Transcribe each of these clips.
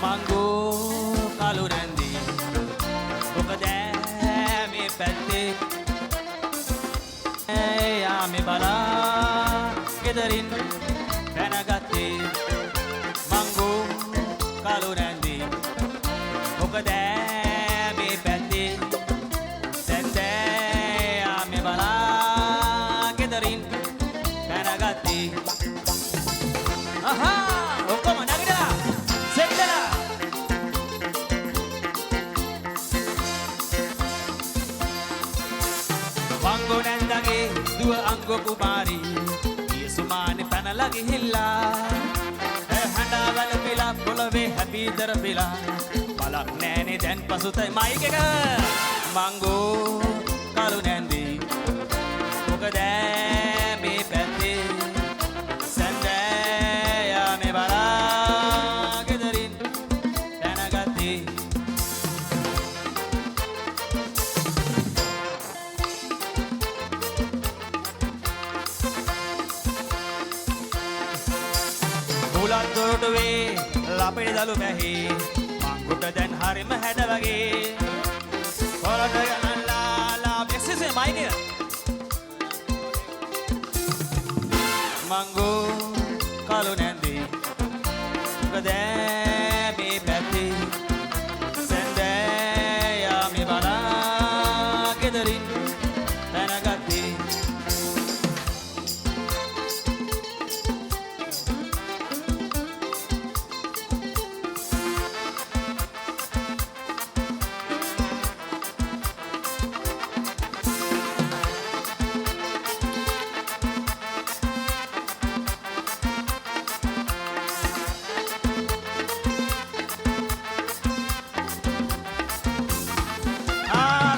මංගෝ කළු නැන්දි මොකද මේ පැත්තේ යාමේ බලා ගෙදරින් පැනගත්තේ මංගෝ කළු නැන්දි මොකද මේ පැත්තේ සැන්දෑ යාමේ බලා ගෙදරින් පැනගත්තේ. අහා ඔක්කොම නැගිටලා සෙට්ටලා වංගෝ නැන්දගේ දුව අංගෝ කුමාරී ගිය සුමානේ පැනලා ගිහිල්ලා හඬා වැළපිලා පොළවේ හැපී දරපිලා බලක් නෑනේ දැන් පසුතයි මයික් එක. මංගෝ කළු නැන්දි මොකද මේ පැත්තේ සැන්දෑ යාමේ බලා ගෙදරින් දැනගත්තේ. බුලත් දොරටුවේ ලපිඩි දලු පැහි මංගුට දැන් හරිම හැඩ වගේ පොරට ගනන්ලා එක්ස්කියුස් මී මයික් එක. මංගෝ කළු නැන්දි මොකද මේ පැත්තේ සැන්දෑ යාමේ බලා ගෙදරින් පැනගත්තේ.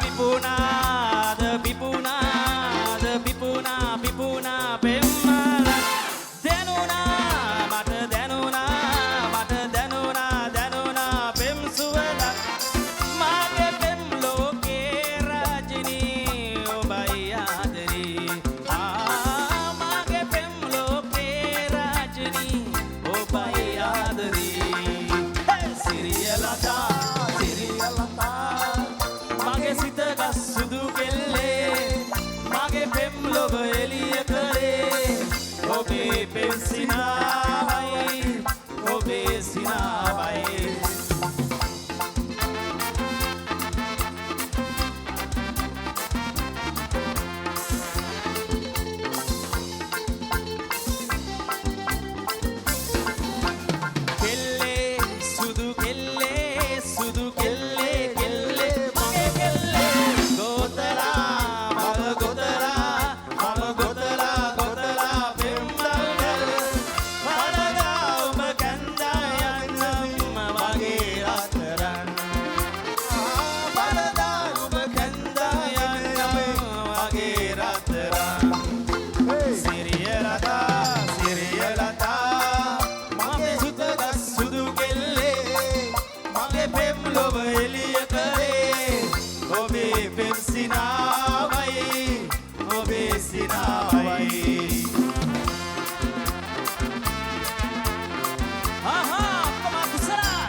පිපුණාද පිපුණාද පිපුණා පිපුණා පෙම්මල දැනුණා මට දැනුණා මට දැනුණා දැනුණා පෙම් සුවඳක් මාගේ පෙම් ලෝකේ රජිනී ඔබයි ආදරේ ආ මාගේ පෙම් ලෝකේ රජිනී ඔබයි ආදරේ. සිරියලතා සිරියලතා මගේ සිත ගස් සුදු කෙල්ලේ මගේ පෙම් ලොව එළිය කරේ ඔබේ පෙම් සිනාවයි ඔබේ සිනාවයි. කෙල්ලේ සුදු කෙල්ලේ සුදු කෙල්ලේ කෙල්ලේ මගේ කෙල්ලේ ගෝතලා මම ගෝතලා මම ගෝතලා ගෝතලා පෙම්මල් වලදා උඹ කැන්දා යන්නම් මගේ රත්තරන් වලදා උඹ කැන්දා යන්නම් මගේ රත්තරන්. සිරියලතා සිරියලතා මගේ සුත ගස් සුදු කෙල්ලේ මගේ පෙම් ලොව එළිය කරේ ඔබේ පෙම් සිනාවයි ඔබේ සිනාවයි. ආහා ඔක්කොම කුසලා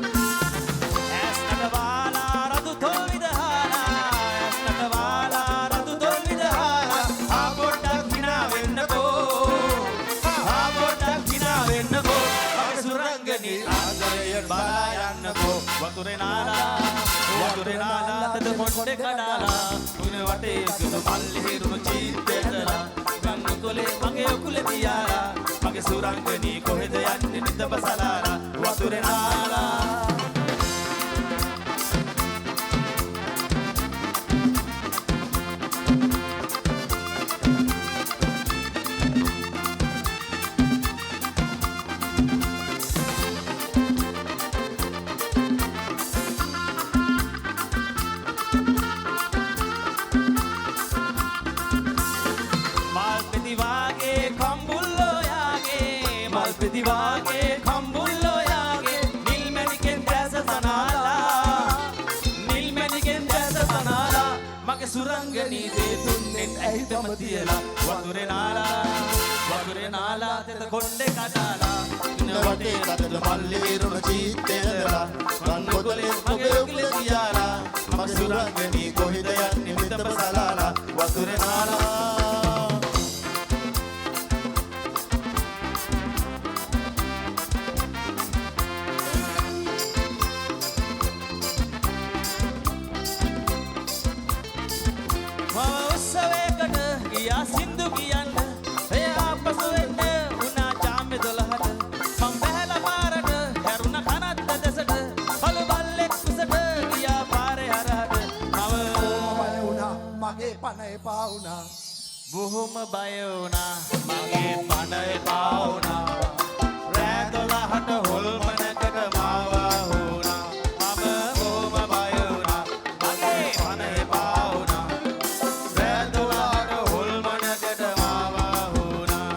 ඇස් නටවාලා රතු තොල් විදහාලා ඇස් නටවාලා රතු තොල් විදහාලා ආ පොඩ්ඩක් හිනා වෙන්නකෝ ආ පොඩ්ඩක් හිනා වෙන්නකෝ මගේ සුරංගනී ආදරය බලා යන්නකෝ වතුරේ නාලා වතුරේ නාලා තද පොඩ්ඩේ කඩාලා උන වටේ සුදු මල්ලි හිරුණු චීත්තේතලා ගංගු කොලේ මගේ උකුලේ තියාලා මගේ සුරංගනී කොහෙද යන්නේ නිතබ සලාලා වතුරේ නාලා. මල් පෙති වාගේ කම්බුල්ලෝ යාගේ මල් පෙති වාගේ කම්බුල්ලෝ යාගේ දේ දුන්නෙත් ඇයි තම තියලා වතුරේ නාලා වතුරේ නාලා තෙත කොණ්ඩේ කඩාලා ඉන්න වටේ රටට මල්ලේ රුණ චීත්තේ ඇඳලා රන් බොදලේ මගේ උගුලේ තියාලා මගේ සුරංගනී කොහෙද යන්නේ මෙතම සලාලා වතුරේ නාලා. මම උත්සවයකට ගියා සින්දු කියන්න. එය ආපසු එන්න වුණා ජාමේ 12ට. මං බැහැලා පාරට හැරුණ කනත්ත දෙසට. කළු බල්ලෙක් උසට ගියා පාරේ හරහට. මම බය වුණා මගේ පණ එපා වුණා. බොහොම බය වුණා මගේ පණ එපා වුණා. රෑ 12ට හොල්මනකට මාව වුණා. මම බොහොම බය වුණා මගේ පණ එපා වුණා. රෑ 12ට හොල්මනකට මාව වුණා.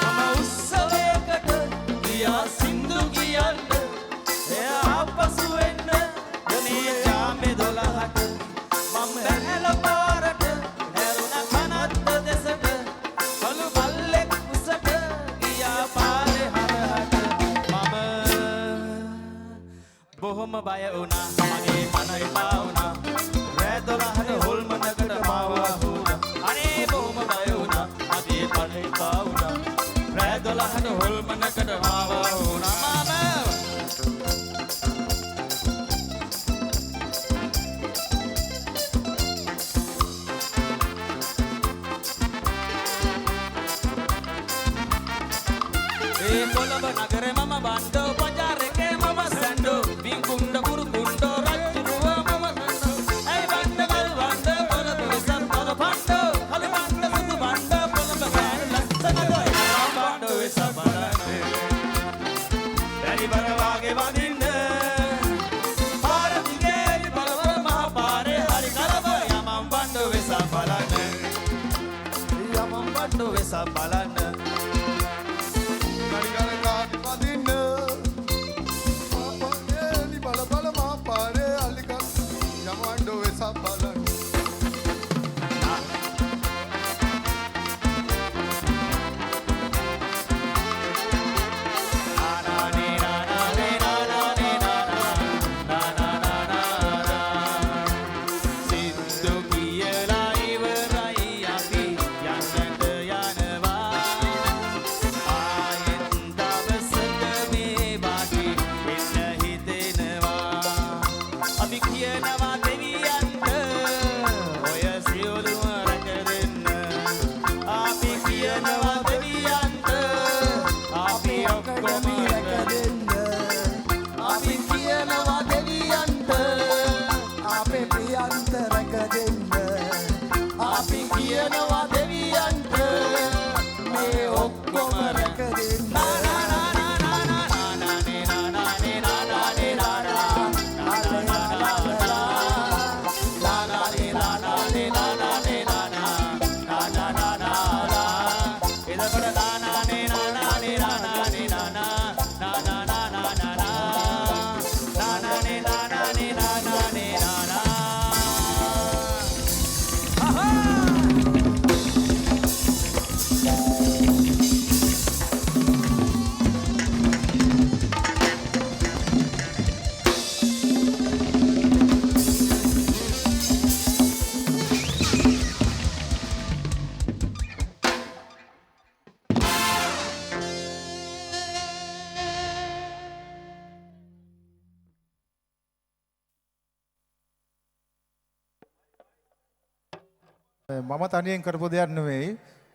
මම උත්සවයකට ගියා සින්දු කියන්න. එය ආපසු එන්න ගනේ ජාමේ 12ට. මම බැහැලා පාරට හැරුණ කනත්ත දෙසට. කළු බල්ලෙක් උසට ගියා පාරේ හරහට. මම බොහොම බය වුණා මගේ පණ එපා වුණා. රෑ 12ට හොල්මනකට මාව වුණා. අනේ බොහොම බය වුණා මගේ පණ එපා වුණා. රෑ 12ට හොල්මනකට මාව වුණා. මම ඒ කොළඹ නගරේ මම බණ්ඩෝ බජාර් එකේ මම සැන්ඩෝ වින්කුණ්ඩ කුරුකුණ්ඩෝ රජ්ජුරුව මම සැන්ඩෝ ඇයි බණ්ඩ ගල් වණ්ඩ කොළඹ වෙසක් තොර පණ්ඩෝ කළු බණ්ඩ සුදු බණ්ඩ කොළඹ ගෑනු ලස්සනද මම බණ්ඩෝ වෙසක් බලන්නේ බැරි බර වාගේ වදින්න පාර දිගේ එලි බල බල මහ පාරේ හරි කරබ යමන් බණ්ඩෝ වෙසක් බලන්න යමන් බණ්ඩෝ වෙසක් බලන්න. කඩි වදින්න පාපාරේ බල බල මා පාරේ අලිකල් යමන් වෙසක් බලන්න. සින්දු කියලා ඉවරයි අපි යන්නට යනවා. ආයෙත් දවසක මේ වාගේ එන්න හිතෙනවා. අපි කියනවා දෙවියන්ට ඔය සියලුම රැක දෙන්න. අපි කියනවා දෙවියන්ට අපි ඔක්කොම රැක දෙන්න. අපි කියනවා දෙවියන්ට අපේ ප්‍රියන්ත රැක දෙන්න. අපි කියනවා දෙවියන්ට මේ ඔක්කොම රැක දෙන්න. නා නා නා නා නා නා නා නේ නා නා නේ නා නා නේ නා නා නා නා නා නා නා නේ නා නා නේ නා නා නේ නා නා නා නා නා නා එතකොට නා නා නේ නා නා නේ නා නා නේ නා නා නා නා නා නා නා නා නා නේ නා නා නේ නා නා නේ නා නා. ආහා. මම තනියෙන් කරපු දෙයක් නෙවෙයි.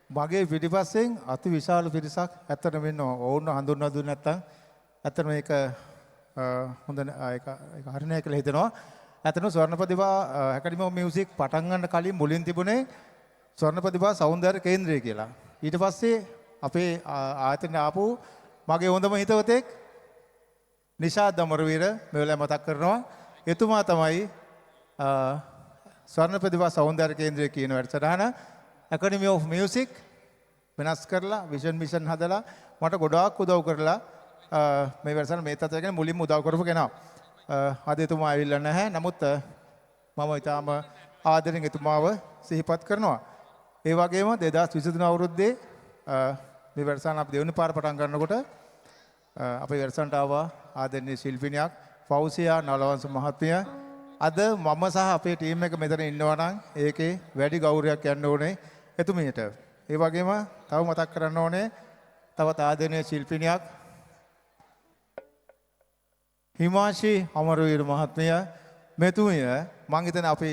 මගේ පිටිපස්සෙන් අති විශාල පිරිසක් ඇත්තටම ඉන්නවා. ඔවුන් හඳුන්වා දුන්නේ නැත්තම් ඇත්තටම මේක හොඳ ඒක ඒක හරි නෑ කියලා හිතෙනවා. ඇත්තටම ස්වර්ණ ප්‍රතිභා ඇකඩමි ඔෆ් මියුසික් පටන් ගන්න කලින් මුලින් තිබුණේ ස්වර්ණ ප්‍රතිභා සෞන්දර්ය කේන්ද්‍රය කියලා. ඊට පස්සේ අපේ ආයතනයේ ආපු මගේ හොඳම හිතවතෙක් නිෂාද් අමරවීර මේ වෙලාවේ මතක් කරනවා. එතුමා තමයි ස්වර්ණ ප්‍රතිභා සෞන්දර්ය කේන්ද්‍රය කියන වැඩසටහන ඇකඩමි ඔෆ් මියුසික් වෙනස් කරලා විෂන් මිෂන් හදලා මට ගොඩාක් උදව් කරලා මේ වැඩසටහන මේ තත්ත්වයට ගෙන මුලින්ම උදව් කරපු කෙනා. අද එතුමා ඇවිල්ලා නැහැ. නමුත් මම ඉතාම ආදරෙන් එතුමාව සිහිපත් කරනවා. ඒ වගේම 2023 අවුරුද්දේ මේ වැඩසටහන අපි දෙවෙනි පාර පටන් ගන්නකොට අපේ වැඩසටහනට ආවා ආදරණීය ශිල්පිනියක් ෆෞසියා නලවංශ මහත්මිය. අද මම සහ අපේ ටීම් එක මෙතන ඉන්නවා නම් ඒකේ වැඩි ගෞරවයක් යන්න ඕනේ එතුමියට. ඒ වගේම තව මතක් කරන්න ඕනේ තවත් ආදරණීය ශිල්පිනියක් හිමාෂි අමරවීර මහත්මිය. මෙතුමිය මං හිතන්නේ අපි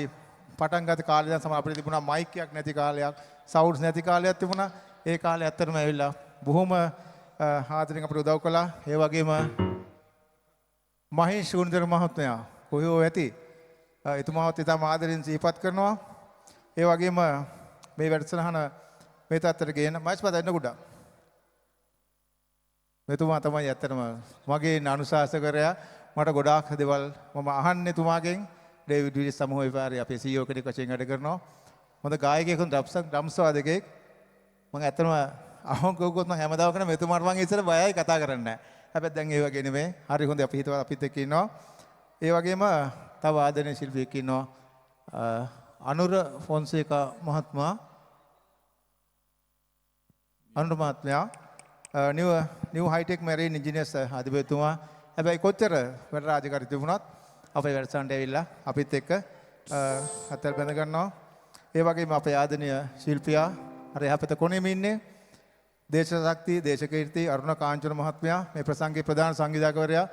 පටන් ගත්ත කාලේ ඉඳන් සමහර අපිට තිබුණා මයික් එකක් නැති කාලයක්, සවුන්ඩ්ස් නැති කාලයක් තිබුණා. ඒ කාලේ ඇත්තටම ඇවිල්ලා බොහොම ආදරෙන් අපිට උදව් කළා. ඒ වගේම මහේෂ් ගුණදර මහත්මයා කොහේ ඇති එතුමාවත් ඉතාම ආදරෙන් සිහිපත් කරනවා. ඒ වගේම මේ වැඩසටහන මේ තත්ත්වයට ගේන මහේෂ් පද එන්න කුඩා. මෙතුමා තමයි ඇත්තටම මගේ අනුශාසකරයා. මට ගොඩාක් දේවල් මම අහන්නේ තුමාගෙන්. ඩේවිඩ් විලිස් සමූහ විපාරයේ අපේ CEO කෙනෙක් වශයෙන් වැඩ කරනවා. හොඳ ගායකයෙක්, හොඳ ඩ්‍රම්ස් වාදකයෙක්. මම ඇත්තටම අවංකව කිව්වොත් මම හැමදාම කරන මෙතුමාට මං ඉස්සර බයයි කතා කරන්නේ නැහැ. හැබැයි දැන් ඒ වගේ නෙමෙයි. හරි හොඳ අපි හිතවත් අපිත් එක්ක ඉන්නවා. ඒ වගේම තව ආදරණීය ශිල්පියෙක් ඉන්නවා. අනුර ෆොන්සේකා මහත්මයා. අනුර මහත්මයා නිව් හයිටෙක් මැරීන් ඉන්ජිනියර්ස් අධිපතිතුමා. හැබැයි කොච්චර වැඩ රාජකාරී තිබුණත් අපේ වැඩසටහනට ඇවිල්ලා අපිත් එක්ක අතල් බැඳ ගන්නවා. ඒ වගේම අපේ ආදරණීය ශිල්පියා අර එහා පැත්ත කොනේම ඉන්නේ දේශශක්ති දේශකීර්ති අරුණ කාංචන මහත්මයා මේ ප්‍රසංගයේ ප්‍රධාන සංගීතකවරයා.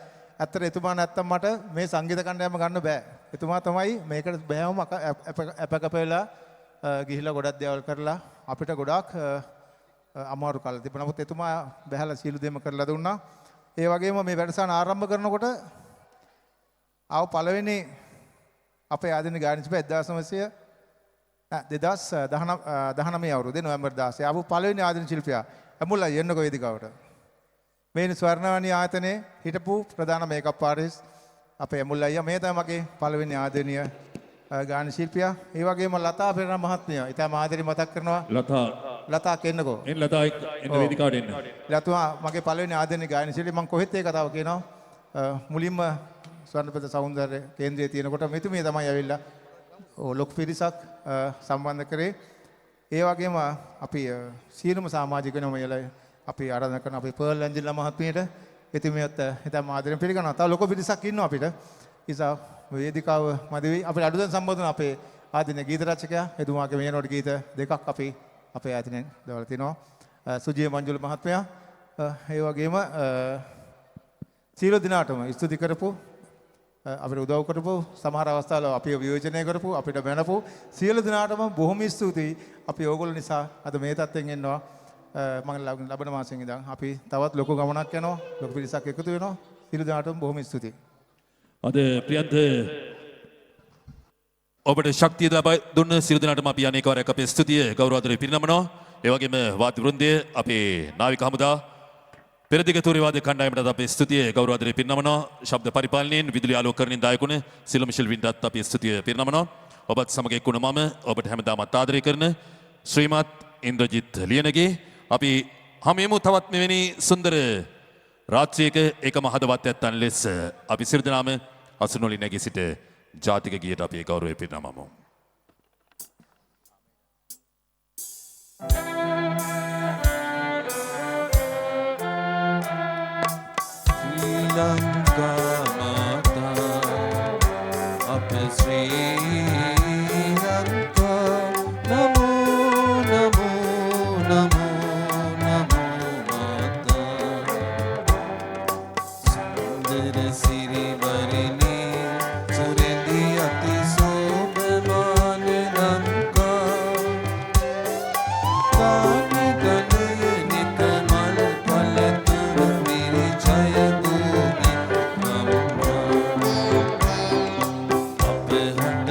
ඇත්තට එතුමා නැත්තම් මට මේ සංගීත කණ්ඩායම ගන්න බෑ. එතුමා තමයි මේකට බෑවම අපකප වෙලා ගිහිල්ලා ගොඩක් දේවල් කරලා අපිට ගොඩාක් අමාරු කාලයක් තිබුණා. නමුත් එතුමා බැහැලා සියලු දේම කරලා දුන්නා. ඒ වගේම මේ වැඩසටහන ආරම්භ කරනකොට ආව පළවෙනි අපේ ආදරණීය ගායන ශිල්පියා 2019 අවුරුද්දේ නොවැම්බර් 16 ආපු පළවෙනි ආදරණීය ශිල්පියා ඇමුල්ලා එන්නකෝ වේදිකාවට. මේ ස්වර්ණවාණී ආයතනයේ හිටපු ප්‍රධාන මේකප් ආටිස්ට් අපේ ඇමුල්ලා අයියා. මේ තමයි මගේ පළවෙනි ආදරණීය ගායන ශිල්පියා. ඒ වගේම ලතා පෙරේරා මහත්මිය ඉතාම ආදරෙන් මතක් කරනවා. ලතා එන්නකෝ. එන්න ලතා එන්න වේදිකාවට එන්න. ලතුමා මගේ පළවෙනි ආදරණීය ගායන ශිල්පියා. මං කොහෙත් ඒ කතාව කියනවා. මුලින්ම ස්වර්ණපද සෞන්දර්ය කේන්ද්‍රයේ තියෙනකොට මෙතුමිය තමයි ඇවිල්ලා ලොකු පිරිසක් සම්බන්ධ කරේ. ඒ වගේම අපි සියලුම සමාජිකයන්ව අපි ආරාධනා කරන අපේ පර්ල් ඇන්ජෙලා මහත්මියට එතුමියත් ඉතාම ආදරෙන් පිළිගන්නවා. තව ලොකු පිරිසක් ඉන්නවා අපිට. නිසා වේදිකාව මදි වෙයි. අපිට අඩුවෙන් සම්බන්ධ වුණ අපේ ආදරණීය ගීත රචකයා එතුමාගේ මේ නෝට ගීත දෙකක් අපි අපේ ආයතනයෙන් දවලා තිනවා. සුජීව මංජුල මහත්මයා ඒ වගේම සියලු දෙනාටම ස්තුති කරපු අපිට උදව් කරපු සමහර අවස්ථාවල අපිව විවේචනය කරපු අපිට බැනපු සියලු දෙනාටම බොහොම ස්තුතියි. අපි ඕගොල්ලෝ නිසා අද මේ තත්ත්වෙන් ඉන්නවා. මම ලබන මාසෙන් ඉඳන් අපි තවත් ලොකු ගමනක් යනවා. ලොකු පිරිසක් එකතු වෙනවා. සියලු දෙනාටම බොහොම ස්තුතියි. අද ප්‍රියන්ත ඔබට ශක්තිය ලබා දුන්න සියලු දෙනාටම අපි අනේක වාරයක් අපේ ස්තුතිය ගෞරව ආදරය පිරිනමනවා. ඒ වගේම වාද්‍ය වෘන්දය අපේ නාවික හමුදා පෙරදිග තූර්ය වාද්‍ය කණ්ඩායමටත් අපේ ස්තුතිය ගෞරව ආදරය පිරිනමනවා. ශබ්ද පරිපාලනයෙන් විදුලි ආලෝකකරණයෙන් දායක වුණ සියලුම ශිල්පීන්ටත් අපේ ස්තුතිය පිරිනමනවා. ඔබත් සමග එක් වුණ මම ඔබට හැමදාමත් ආදරය කරන ශ්‍රීමත් ඉන්ද්‍රජිත් ලියනගේ අපි හමුවෙමු තවත් මෙවැනි සුන්දර රාත්‍රියක එකම හදවත් ඇත්තන් ලෙස අපි සියලු දෙනාම අසුන් වලින් නැගී සිට ජාතික ගීයට අපේ ගෞරවය පිරිනමමු. ශ්‍රී ලංකා මාතා අප ශ්‍රී ලංකා නමෝ නමෝ නමෝ නමෝ මාතා සුන්දර සිරිවරිනි සුරැඳි අති සෝභමාන ලංකා කානි ධනය නිත මල් පළතුරු මිරි ජය භූමි නම්මා අප හට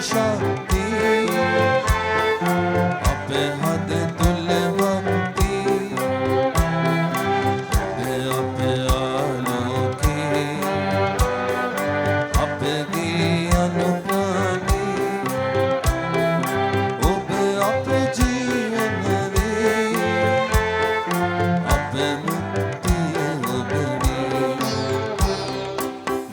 ශක්තිය අප හද තුල භක්තිය ඔබ අප ආලෝකේ අපගේ අනුප්‍රාණී ඔබ අප ජීවන වේ අප මුක්තිය ඔබ වේ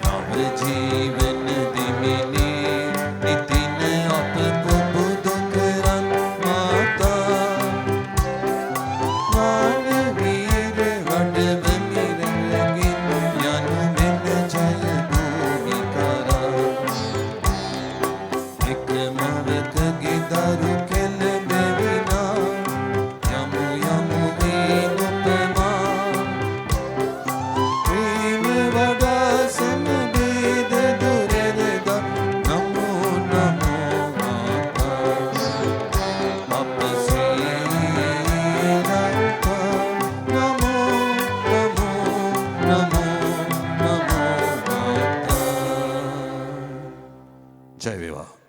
නව ජීවන දිමිනේ නිතින අප පුබුදු කරන් මාතා ඥාන වීර වඩවමි රැගෙන යනු මෙන ජය භූමි කරා එක මවකගේ දරු කෙළඹෙවිනා යමු යමු වී උපමා ප්‍රේම වඩා සම බේද දුරද නමෝ නමෝ මාතා අප ශ්‍රී ලංකා නමෝ නමෝ නමෝ නමෝ මාතා. ජය වේවා.